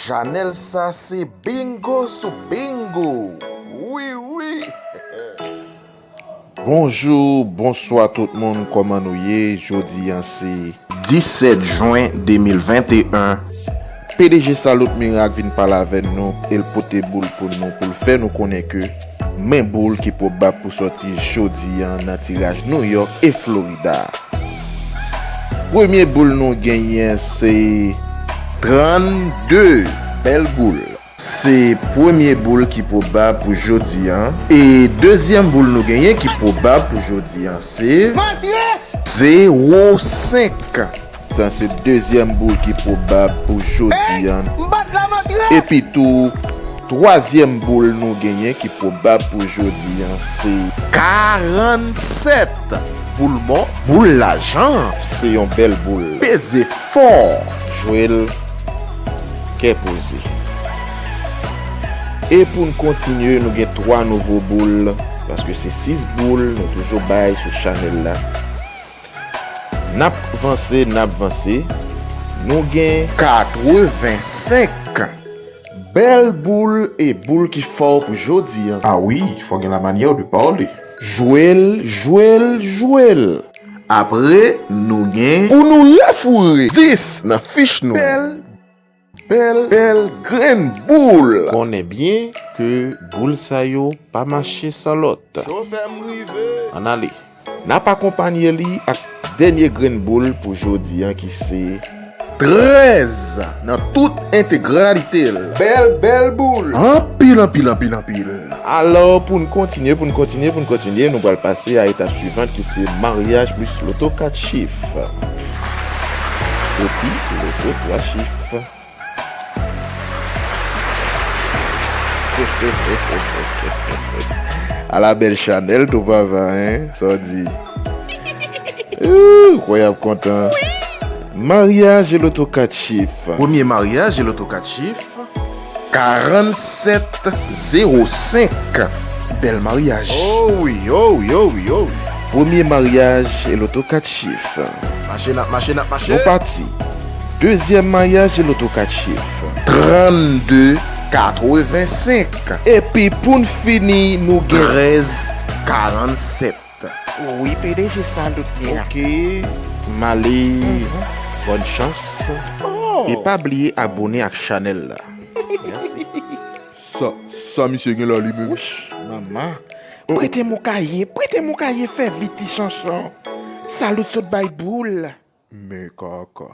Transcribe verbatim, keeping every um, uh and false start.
Chanèl sa se bingo sou bingo. Wi, wi. Bonjou, bonswa tout moun, kòman nou ye? Jodi a se disèt jen de mil venteyen. P D G Salut Miracle vin pale avè nou, e l pote boul pou nou, pou l fè nou konnen ke men boul ki pwobab pou sòti jodi a nan tiraj New York e Florida. Premye boul nou genyen se trannde, bèl boul. Se premye boul ki pwobab pou jodi a. E dezyèm boul nou genyen ki pwobab pou jodi a se zewo senk. Sa se dezyèm boul ki pwobab pou jodi a. Epi tou, twazyèm boul nou genyen ki pwobab pou jodi a se karannsèt. Boul mò, boul lajan, se yon bèl boul. Peze fò, jwe l kè poze. E pou n kontinye, nou gen twa nouvo boul, paske se sis boul nou toujou bay sou chanèl la. N ap vanse, n ap vanse. Nou gen katrevensenk. Bèl boul e boul ki fò pou jodi a. A wi, fò gen la manyè de pale. Jwe l, jwe l, jwe l. Apre, nou gen pou nou refoure dis nan fich nou. Bèl, bèl, bèl grenn boul. Konnen byen ke boul sa yo pa mache san lòt. Ann ale. N ap akonpanye li ak dènye grenn boul pou jodi a ki se trèz nan tout entegralite l. Bèl, bèl boul. Anpil, anpil, anpil, anpil. Alò, pou n kontinye, pou n kontinye, pou n kontinye, nou pral pase a etap swivan ki se maryaj plis loto kat chif. Epi loto twa chif. Ala bèl chanèl tou papa, en? Sa w di? Ooh, kwè y ap kontan. Maryaj e loto kat chif. Premye maryaj e loto kat chif. Karannsèt zewo senk. Bèl maryaj. Oh wi, oh wi, oh wi, oh wi. Premye maryaj e loto kat chif. Mache, n ap mache, n ap mache. Nou pati. Dezyèm maryaj e loto kat chif. Trannde katrevensenk. Epi pou n fini, nou gen trèz karannsèt. Wi, P D G Salut Miracle. Ok, m ale. Bòn chans. Oh. E pa bliye abone ak chanèl la. Mèsi. Sa, sa misye gen la li menm? Wouch, manman. Prete m yon kaye, prete m yon kaye, fè vit ti chanchon. Salut sot bay boul. Men kaka.